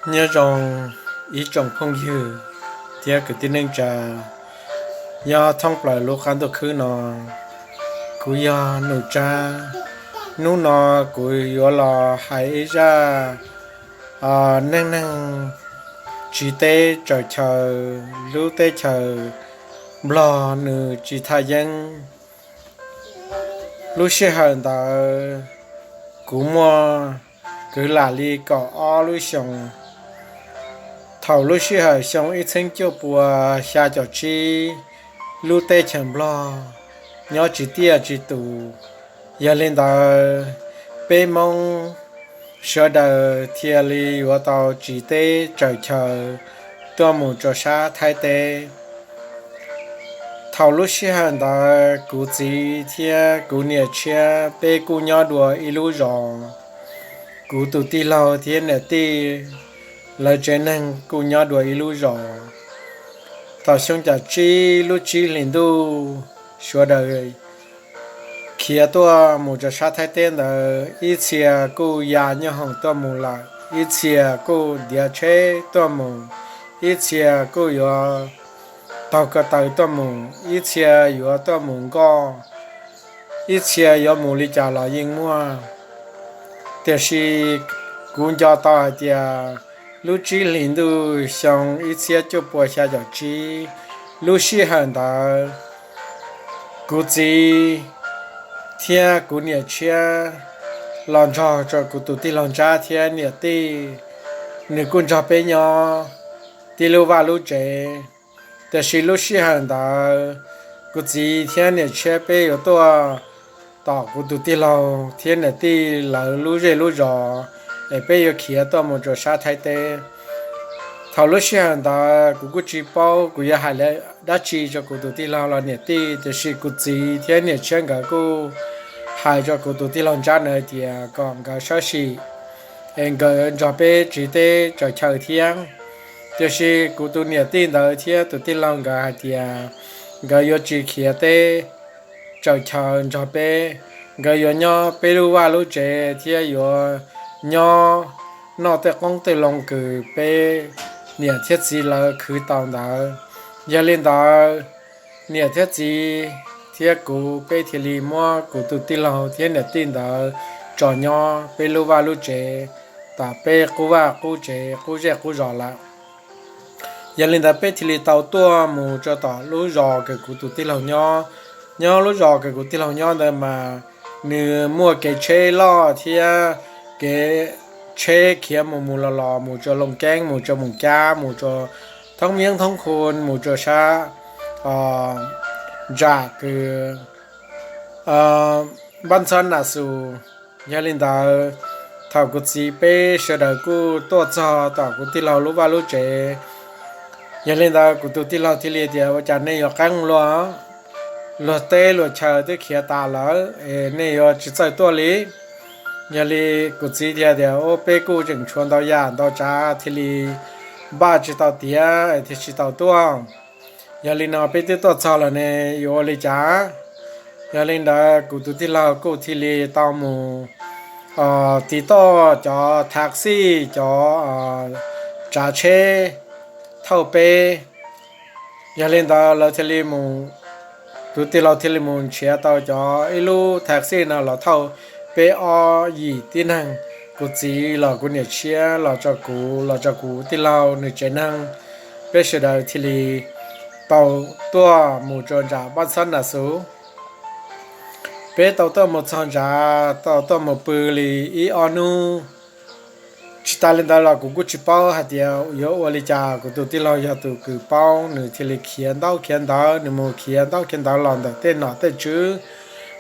Nyob zoo ib tsoom phooj ywg thiab kwv tij neej tsa nyob thoob plaws lub qab ntuj khwb no. Kuv yog Num Tsab. Hnub no kuv yuav los hais ib zaj neej neeg tsiv teb tsaws chaw lub teb chaws Nplog nws tsis thaj yeeb. Lub sij hawm ntawd kuv muaj kwv lam li kaum ob lub xyoos. Thaum lub sij hawm xyoo ib txhiab cuaj puas xya caum tsib, lub teb chaws Nplog nyob tsis tiaj tsis tus. Yog li ntawd, peb Hmoob sawv daws thiaj li yuav tau tsiv teb tsaws chaw tuaj mus rau sab Thaib teb. Thaum lub sij hawm ntawd kuv txiv thiab kuv niam tshiab peb kuj nyob dua ib lub zos. Kuv tus tij laug thiab niam tij lawv tsev neeg kuj nyob dua ib lub zos. Thaum xyoo caum tsib lub tsib hlis ntuj, sawv daws khiav tuaj mus rau sab Thaib teb ntawd, ib txhia kuj ya nyooj hoom tuaj mus lawm, ib txhia kuj ntiav tsheb tuaj mus, ib txhia kuj yuav taug ko taw tuaj mus, ib txhia yuav tuaj mus nkoj, ib txhia yuav mus li cas los yeej muaj. Tiam sis kuv nco tau hais tias lub tsib hlis ntuj xyoo ib txhiab cuaj puas xya caum tsib, lub sij hawm ntawd kuv txiv thiab kuv niam tshiab los nrog rau kuv tus tij laug Ntsab thiab niam tij, nws kuj nrog peb nyob tib lub vaj lub tsev. Tiam sis lub sij hawm ntawd kuv txiv thiab niam tshiab peb yuav tuaj tom kuv tus tij laug thiab niam tij lawv lub zej lub zos, es peb yuav khiav tuaj mus rau sab Thaib teb. Thaum lub sij hawm ntawd kuv kuj tsis paub kuv yuav hais dab tsi rau kuv tus tij laug los niam tij, tiam sis kuv txiv thiab niam tshiab nkawd kuj hais rau kuv tus tij laug Ntsab ntawd hais tias kom nkawd sawb sim, es nkawd nrog peb tsiv teb tsaws chaw thiab. Tiam sis kuv tus niam tij ntawd thiab tus tij laug nkawd hais tias nkawd yuav tsis khiav teb tsaws chaw nrog peb, nkawd yuav nyob peb lub vaj lub tsev thiab yuav nyob noj tej qoob tej loo kws peb niam thiab txiv lawv khwv tau ntawd. Yog li ntawd, niam thiab txiv thiab kuv peb thiaj li muab kuv tus tij laug thiab niam tij ntawd tso nyob peb lub vaj lub tsev, tom peb qub vaj qub tsev qub zej qub zos lawm. Yog li ntawd peb thiaj li tau tuaj mus rau tom lub zos kws kuv tus tij laug nyob. Nyob lub zos kws kuv tij laug nyob ntawd mas nws muaj kev tsheb loj thiab kev tsheb khiav mus mus los los mus rau Looj Ceeb, mus rau Moos Cab, mus rau thoob Viab thoob Khu, mus rau sab nram kws Npab Ntxhab Nas Xus. Yog li ntawd, thaum kuv txiv peb sawv daws kuj tuaj txog tom kuv tij laug lub vaj lub tsev. Yog li ntawd kuv tus tij laug thiaj li tias, ua cas nej yuav qeeb luag? Luag teb luag chaw twb khiav tas lawm es nej yuav tsis txawj tuaj li? Yog li kuv txiv thiaj tias, ua peb kuj tseem tshuav ntau yam ntau tsav thiaj li npaj tsis tau tiav thiaj tsis tau tuaj. Yog li no peb twb tuaj txog lawm ne, yuav ua li cas? Yog li ntawd kuv tus tij laug kuj thiaj li tau mus tiv toj cov thav xij, cov tsav tsheb thauj peb. Yog li ntawd lawv thiaj li mus, tus tij laug thiaj li mus nrhiav tau cov ib lub thav xij no los thauj peb ob yim tib neeg, kuv txiv los kuv niam tshiab los rau kuv los rau kuv tij laug nws tsev neeg. Peb sawv daws thiaj li tau tuaj mus rau nram Npab Ntxhab Nas Xus. Peb tau tuaj mus txog nrad, tau tuaj mus pw li ib ob hnub. Tsis tas li ntawd los kuv kuj tsis paub hais tias yuav ua li cas, kuv tus tij laug yog tus kws paub, nws thiaj li khiav ntaub khiav ntawv, nws mus khiav ntaub khiav ntawv los ntawm tej nom tej tswv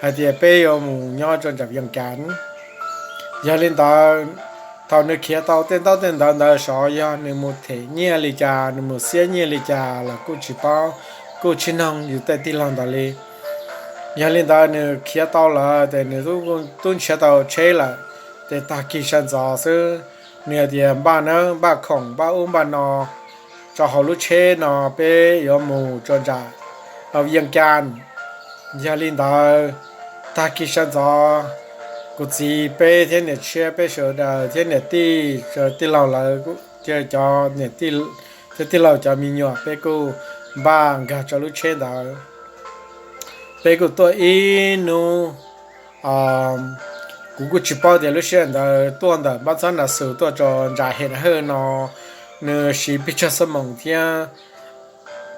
hais tias peb yuav mus nyob rau nram Vias Cas. Yog li ntawd, thaum nws khiav tau tej ntaub tej ntawv ntawd sov, yog nws mus them nyiaj li cas, nws mus xiab nyiaj li cas los kuj tsis paub, kuj tsis noog yus tej tij laug ntawd li. Yog li ntawd nws khiav tau lawm ces nws tub nrhiav tau tsheb lawm, ces tag kis sawv ntxov xwb, nws hais tias npaj nawb, npaj khoom npaj ub npaj no rau hauv lub tsheb no, peb yuav mus rau nram Vias Cas. Yog li ntawd, tag kis sawv ntxov kuv txiv peb thiab niam tshiab peb sawv daws thiab niam tij, tij laug lawv, cov niam tij thiab tij laug cov me nyuam peb kuj npaj nkag rau lub tsheb ntawd. Peb kuj tuaj ib hnub, kuv kuj tsis paub tias lub sij hawm ntawd tuaj ntawm Npab Txhab Nas Xus tuaj rau Ntsa Hem Hawj no, nws siv pes tsawg xuab moos thiab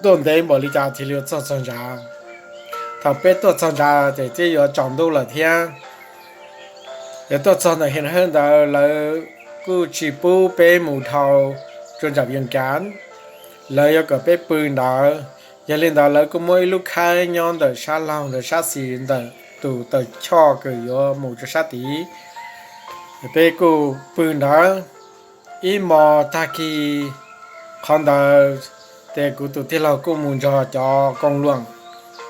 tuaj ntev npaum li cas thiaj li txog txog Ntsa. Thaum peb tuaj txog Ntsa ces twb yuav tsaus ntuj lawm thiab. Yog tuaj txog ntawm Hem Hawj ntawd lawv kuj tsis pub peb mus dhau rau Ntsa Vias Cas, lawv yuav kom peb pw ntawd. Yog li ntawd lawv kuj muab ib lub khaib nyob ntawm sab laug ntawm sab xis ntawm tus taw choj kws yuav mus rau sab tid. Peb kuj pw ntawd ib hmos tag kis. Qhov ntawd ces kuv tus tij laug kuj mus nrog cov koos luam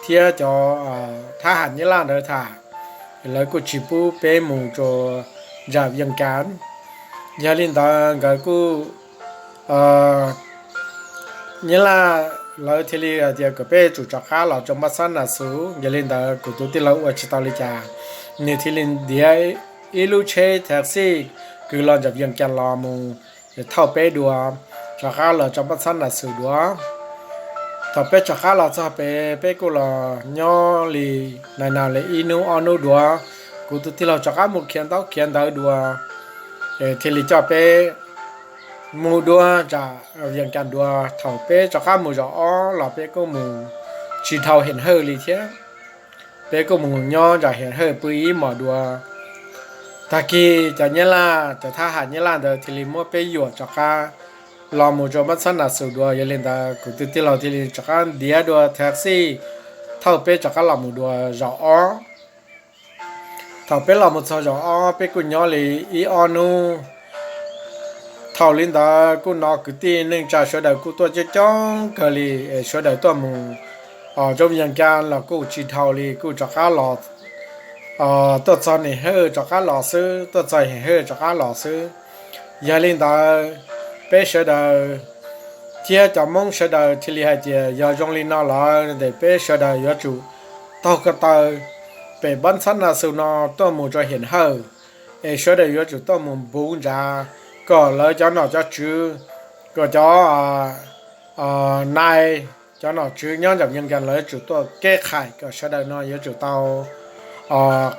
thiab cov thab ham Nyab Laj ntawd tham, lawv kuj tsis pub peb mus rau Ntsa Vias Cas. Yog li ntawd nkawd kuj, Nyab Laj lawv thiaj li hais tias kom peb tsum rov qab los rau Npab Txhab Nas Xus. Yog li ntawd kuv tus tij laug ua tsis tau li cas, nws thiaj li ntiav ib lub tsheb taxi kwv los Ntsa Vias Cas los mus thauj peb dua, rov qab los rau Npab Txhab Nas Xus dua. Thaum peb rov qab los txog pem peb kuj los nyob li nais nas li ib hnub ob hnub dua, kuv tus tij laug rov qab mus khiav ntaub khiav ntawv dua, es thiaj li coj peb mus dua Ntsa Vias Cas dua. Thaum peb rov qab mus zaum ob los peb kuj mus tsis dhau Hem Hawj li thiab. Peb kuj mus nyob Ntsa Hem Hawj pw ib hmos dua. Tag kis cov Nyab Laj, cov thab ham Nyab Laj ntawd thiaj li muab peb yuam rov qab los mus rau Npab Txhab Nas Xus dua. Yog li ntawd kuv tus tij laug thiaj li rov qab ntiav dua taxi thauj peb rov qab los mus dua zaum ob. Thaum peb los mus txog zaum ob peb kuj nyob li ib ob hnub. Thaum li ntawd kuj hnov kwv tij neej tsa sawv daws kuj tuaj coob coob kawg li, sawv daws tuaj mus rau Vias Cas los kuj tsis dhau li, kuj rov qab los, tuaj txog Hem Hawj rov qab los xwb, tuaj txog Hem Hawj rov qab los xwb. Yog li ntawd peb sawv daws thiab cov Hmoob sawv daws thiaj li hais tias yog zoo li no lawm ces peb sawv daws yuav tsum taug ko taw pem Npab Txhab Nas Xus no tuaj mus rau Hem Hawj, es sawv daws yuav tsum tuaj mus npuv Ntsa, kom lawv cov nom cov tswv, kom cov nais, cov nom tswv nyob Ntsa Vias Cas lawv yuav tsum tuaj keb qhais kom sawv daws no yuav tsum tau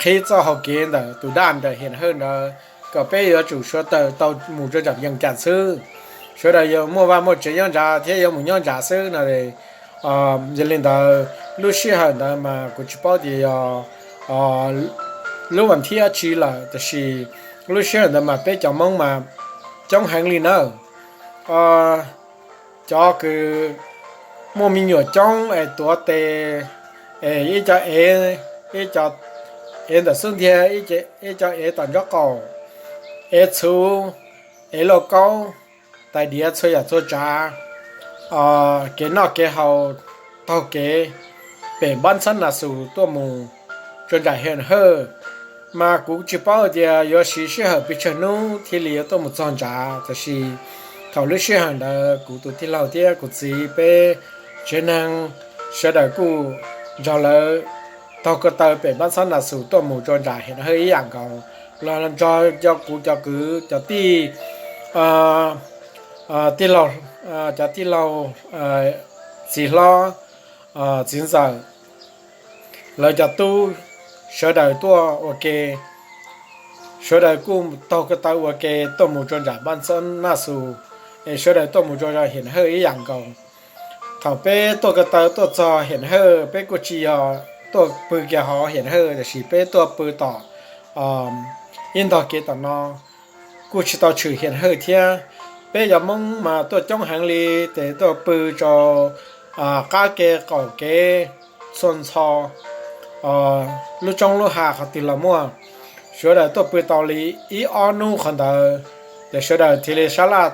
qhib txoj hau kev ntawm tus daj ntawm Hem Hawj ntawd, kom peb yuav tsum sawv daws tau mus rau Ntsa Vias Cas xwb. Sawv daws yuav muaj vaj muaj tsev nyob Ntsa thiab yuav mus nyob Ntsa xwb no. Yog li ntawd lub sij hawm ntawd mas kuv tsis paub tias yog lub vas thib dab tsi lawm, tab sis lub sij hawm ntawd mas peb cov Hmoob mas coob heev li nawb. Cov kws muaj me nyuam coob es tuav tes, es ib co ev, ib co ev ntawm xub ntiag, ib co ev tom nraub qaum, ev txhuv, ev lauj kaub, tais diav txhua yam txhua tsav, kev noj kev haus taug kev pem Npab Txhab Nas Xus tuaj mus rau Ntsa Hem Hawj. Mas kuv tsis paub tias yuav siv sij hawm pes tsawg hnub thiaj li yuav tuaj mus txog Ntsa, tab sis thaum lub sij hawm ntawd kuv tus tij laug thiab kuv txiv peb tsev neeg sawv daws kuj nrog lawv taug ko taw pem Npab Txhab Nas Xus tuaj mus rau Ntsa Hem Hawj ib yam nkaus, los nrog cov kuv cov kwv cov tij, tij laug, cov tij laug, txiv hlob, txiv ntxawm, lawv cov tub, sawv daws tuaj ua ke, sawv daws kuj taug ko taw ua ke tuaj mus rau Ntsa Npab Txhab Nas Xus, es sawv daws tuaj mus rau Hem Hawj ib yam nkaus. Thaum peb tuaj ko taw tuaj txog Hem Hawj, peb kuj tsis yog tuaj pw kiag hauv Hem Hawj, tab sis peb tuaj pw tom ib ntog kev tom no, kuj tsis tau tshwm Hem Hawj thiab. Peb cov Hmoob mas tuaj coob heev li, ces tuaj pw rau qab kev qaum kev txhua ntxhov, lub roob lub hav qhov twg los muaj. Sawv daws tuaj pw tau li ib ob hnub qhov ntawd, ces sawv daws thiaj li sab laj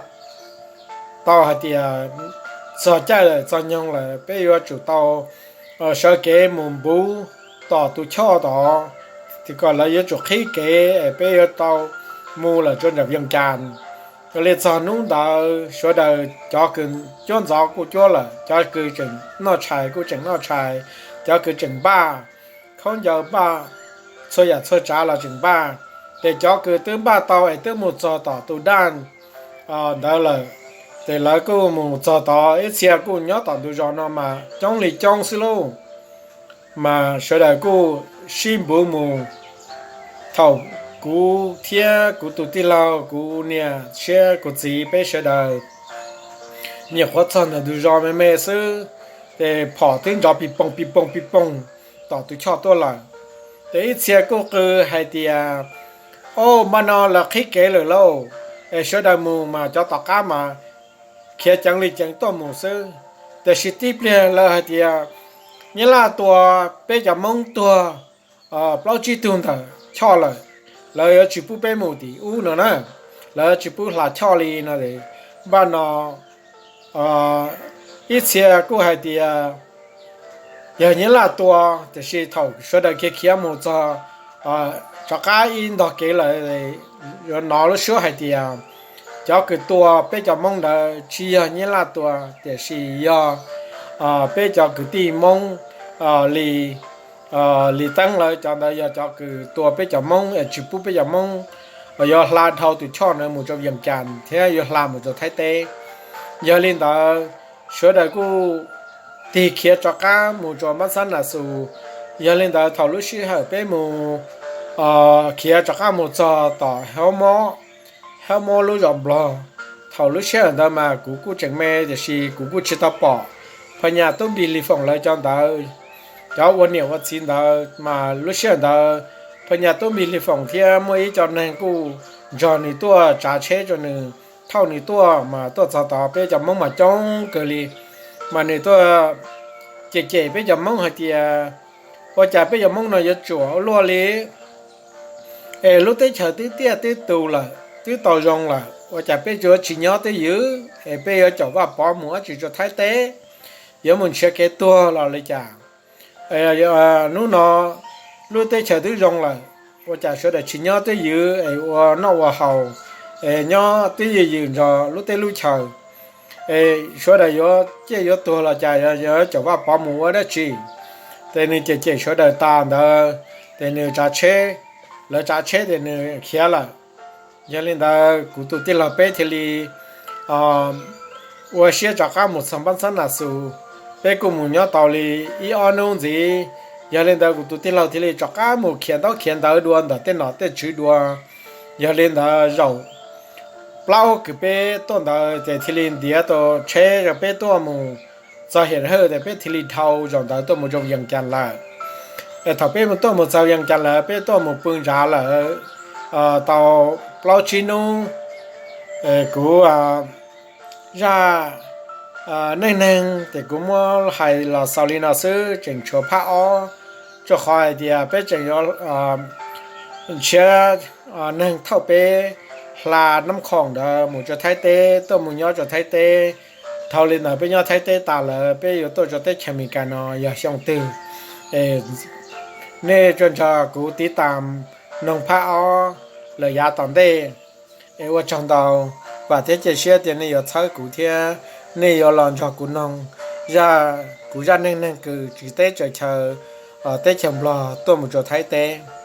tau hais tias txog caij lawm, txog nyoog lawm, peb yuav tsum tau sawv kev mus npuv tom tus choj tod, kom lawv yuav tsum qhib kev es peb yuav tau mus lawm rau Ntsa Vias Cas. Yog li txog hnub ntawd sawv daws cov kws cuab ntxov kuj cuab lawm, cov kws tseem noj tshais kuj tseem noj tshais, cov kws tseem npaj khaub ncaws npaj txhua yam txhua tsav los tseem npaj. Ces cov kws twb npaj tau es twb mus txog tom tus daj ntawd lawm, ces lawv kuj mus txog tod, ib txhia kuj nyob tom ntug zos no mas coob li coob xwb lauj. Mas sawv daws kuj sib npuv mus. Thaum kuv thiab kuv tus tij laug, kuv niam thiab kuv txiv peb sawv daws nyuam qhuav txog ntawm ntug zos me me xwb, ces phom twb nrov pis poog pis poog pis poog tom tus choj tuaj lawm. Ces ib txhia kuj qw hais tias, Au, npaj no lawv qhib kev lawm lauj, es sawv daws mus mas cov tom qab mas khiav ceev li ceev tuaj mus xwb. Tiam sis tib pliag lawv hais tias, Nyab Laj tua peb cov Hmoob tuag plaub tsib tug ntawm choj lawm, lawv yuav tsis pub peb mus tim ub no na, lawv tsis pub hla choj li no. Npaj no ib txhia kuj hais tias yog Nyab Laj tua, tiam sis thaum sawv daws khiav khiav mus txog rov qab ib ntog kev lawm, yuav hnov lub suab hais tias cov kws tua peb cov Hmoob ntawd tsis yog Nyab Laj tua, tiam sis yog peb cov kwv tij Hmoob li Lis Teeb lawv cov ntawd yog cov kws tua peb cov Hmoob es tsis pub peb cov Hmoob yuav hla dhau tus choj ntawd mus rau Vees Cas thiab yuav hla mus rau Thaib teb. Yog li ntawd, sawv daws kuj tig khiav rov qab mus rau Npab Xab Nas Xus. Yog li ntawd, thaum lub sij hawm peb mus khiav rov qab mus txog tom Hab Mob, Hab Mob lub zos Nplog, thaum lub sij hawm ntawd mas kuv kuj tseem me, tiam sis kuv kuj tsis tau pom Phas Nyas Tub Npis Lis Foom lawv cov ntawd, cov ua niam ua txiv ntawd. Mas lub sij hawm ntawd Phas Nyas Tub Npis Lis Foom thiab muaj ib co neeg kuj nrog nws tuaj tsav tsheb rau nws, thauj nws tuaj, mas tuaj txog tod peb cov Hmoob mas coob kawg li. Mas nws tuaj cem cem peb cov Hmoob hais tias, Ua cas peb cov Hmoob no yuav tsuam ua luaj li? Es lub teb chaws twb tiaj twb tus lawm, twb tau zoo lawm, ua cas peb yuav tsis nyob twj ywm, es peb yuav caum Vaj Pov mus dab tsi rau Thaib teb, yuav mus nrhiav kev tuag los li cas? Hnub no lub teb chaws twb zoo lawm, ua cas sawv daws tsis nyob twj ywm es ua noj ua haus, es nyob twb ywm ywm nrog lub teb lub chaws, es sawv daws yuav ciaj yuav tuag los cas, yuav caum Vaj Pov mus ua dab tsi? Ces nws cem cem sawv daws tas ntawd, ces nws tsav tsheb, lawv tsav tsheb ces nws khiav lawm. Yog li ntawd, kuv tus tij laug peb thiaj li ua siab rov qab mus txog Npab Xab Nas Xus. Peb kuj mus nyob tau li ib ob hnub ntxiv, yog li ntawd kuv tus tij laug thiaj li rov qab mus khiav ntaub khiav ntawv dua ntawm tej nom tej tswv dua. Yog li ntawd, zaum plaub kws peb tuaj ntawd ces thiaj li ntiav tau tsheb rau peb tuaj mus txog Hiam Hawj, ces peb thiaj li dhau zaum ntawd tuaj mus rau Vees Cas lawm. Thaum peb mus tuaj mus txog Vees Cas lawm, peb tuaj mus pw ntsav lawm tau plaub tsib hnub. Kuv zaj neej neeg ces kuv muab hais los xaus li no xwb, tseem tshuav phab ob, rau qhov hais tias peb tseem yuav nrhiav neeg thauj peb hla Nab Khoom ntawd mus rau Thaib teb, tuaj mus nyob rau Thaib teb. Dhau li ntawd peb nyob Thaib teb tas lawm, peb yuav tuaj rau teb chaws Amelikas no yog xyoo twg? Nej tsuas nrog kuv tiv tas noog phab ob lawm yav tom ntej. Es ua tsaug ntau, vam thiab cia siab tias nej yuav txhawb kuv thiab nej yuav los nrog kuv noog zaj, kuv zaj neej neeg kws tsiv teb tsaws chaw teb chaws Nplog tuaj mus rau Thaib teb.